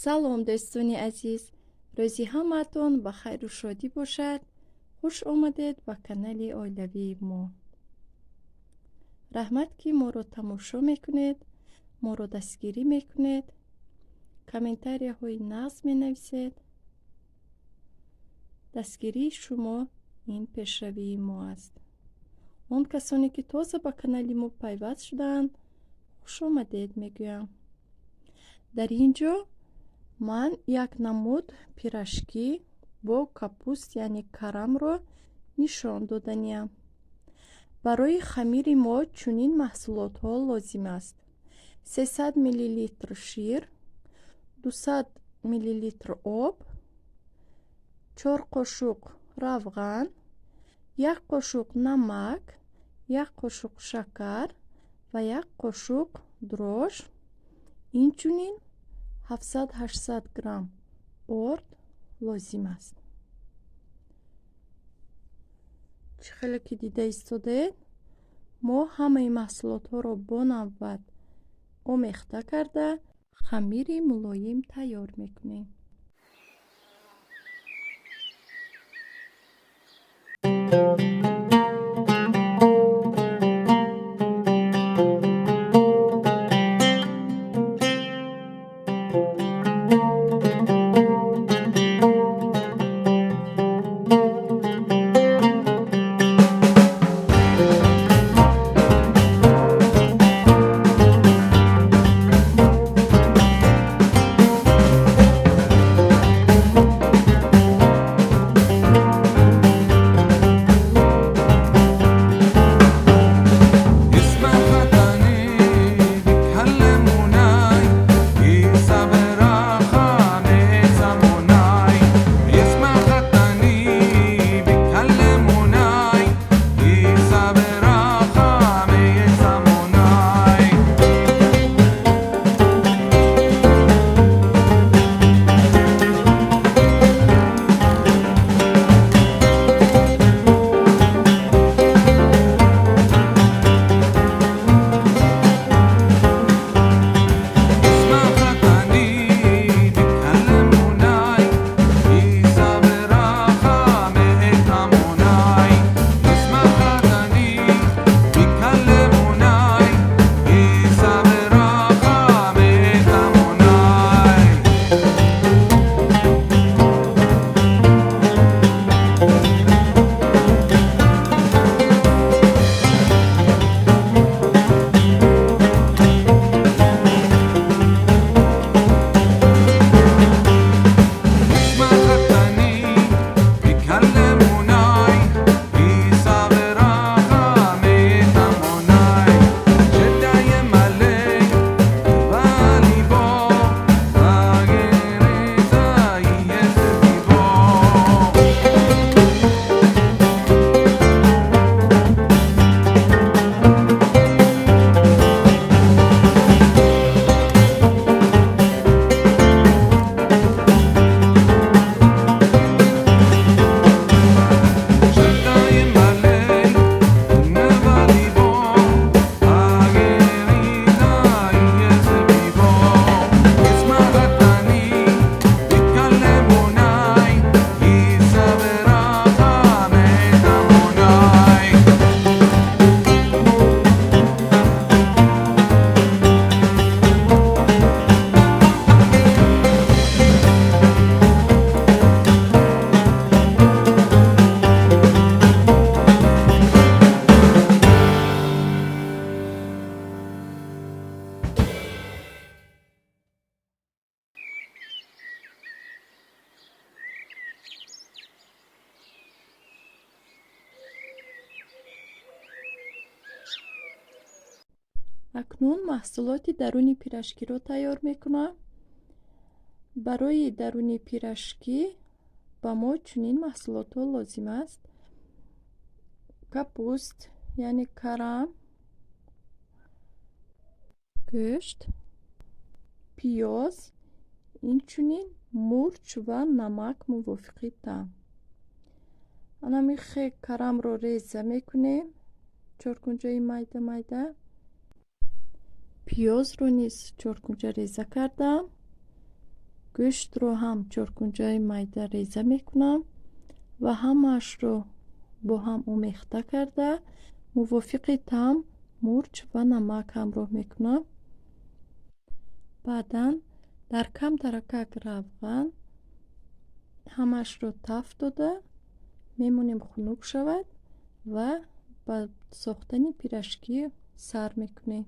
Салом, дӯстони азиз! Рӯзи ҳамаатон ба хайру шодӣ бошад. Хуш омадед ба канали оилавии мо. Раҳмат, ки моро тамошо мекунед, моро дастгирӣ мекунед, комментарияҳои нағз менависед. Дастгирии шумо ин пешравии мо аст. Он касоне ки тоза ба канали мо пайваст шудаанд, хуш омадед мегӯям. Дар ин ҷо ман як намуд пирожки бо капуст, яъне карамро нишон доданиям. Барои хамири мо чунин маҳсулотҳо лозим аст: 300 миллилитр шир, 200 миллилитр об, 4 қошуқ равған, 1 қошуқ намак, 1 қошуқ шакар ва 1 қошуқ дрожж, инчунин 700-800 грамм орд лозим аст. Чӣ хеле ки дида истодаед, мо ҳамаи маҳсулотҳоро бо навбат омехта карда хамири мулоим тайёр мекунем. Акнун маҳсулоти даруни пирожкиро тайёр мекунам. Барои даруни пирожки ба мо чунин маҳсулотҳо лозим аст: капуст, яъне карам, гӯшт, пиёз, инчунин мурч ва намак мувофиқи таъм. Анамихе карамро реза мекунем чоркунҷаи майда майда. Пиёзро низ чоркунҷа реза кардам. Гӯштро ҳам чоркунҷаи майда реза мекунам ва ҳамаашро бо ҳам омехта карда, мувофиқи таъм мурч ва намак ҳамроҳ мекунам. Баъдан дар камтаракак равған ҳамаашро таф дода мемонем, хунук шавад, ва ба сохтани пирожки сар мекунем.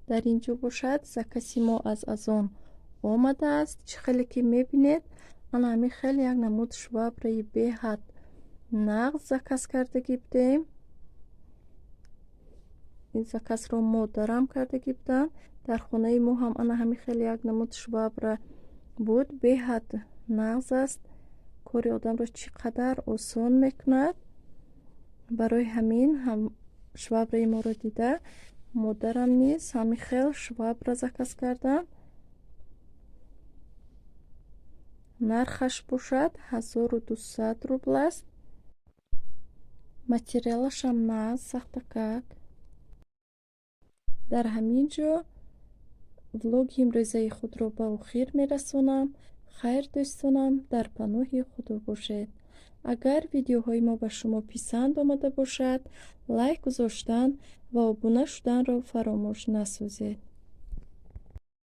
Дар ин ҷо бошад, закази мо аз Озон омадааст. Чӣ хеле ки мебинед, ана ҳамин хел як намуд швабраи беҳад нағз заказ кардагӣ будем. Ин заказро модарам кардагӣ буданд. Дар хонаи мо ҳам ана ҳамин хел як намуд швабра буд, беҳад нағз аст, кори одамро чӣ қадар осон мекунад. Барои ҳамин ҳам швабраи моро дида, модарам низ ҳамин хел швабра заказ карданд. Нархаш бошад 1200 рубл аст. Материалашам нағз, сахтакак. Дар ҳамин ҷо влоги имрӯзаи худро ба охир мерасонам. Хайр, дӯстонам, дар паноҳи Худо бошед. Агар видеоҳои мо ба шумо писанд омада бошад, лайк гузоштан ва обуна шуданро фаромӯш насозед.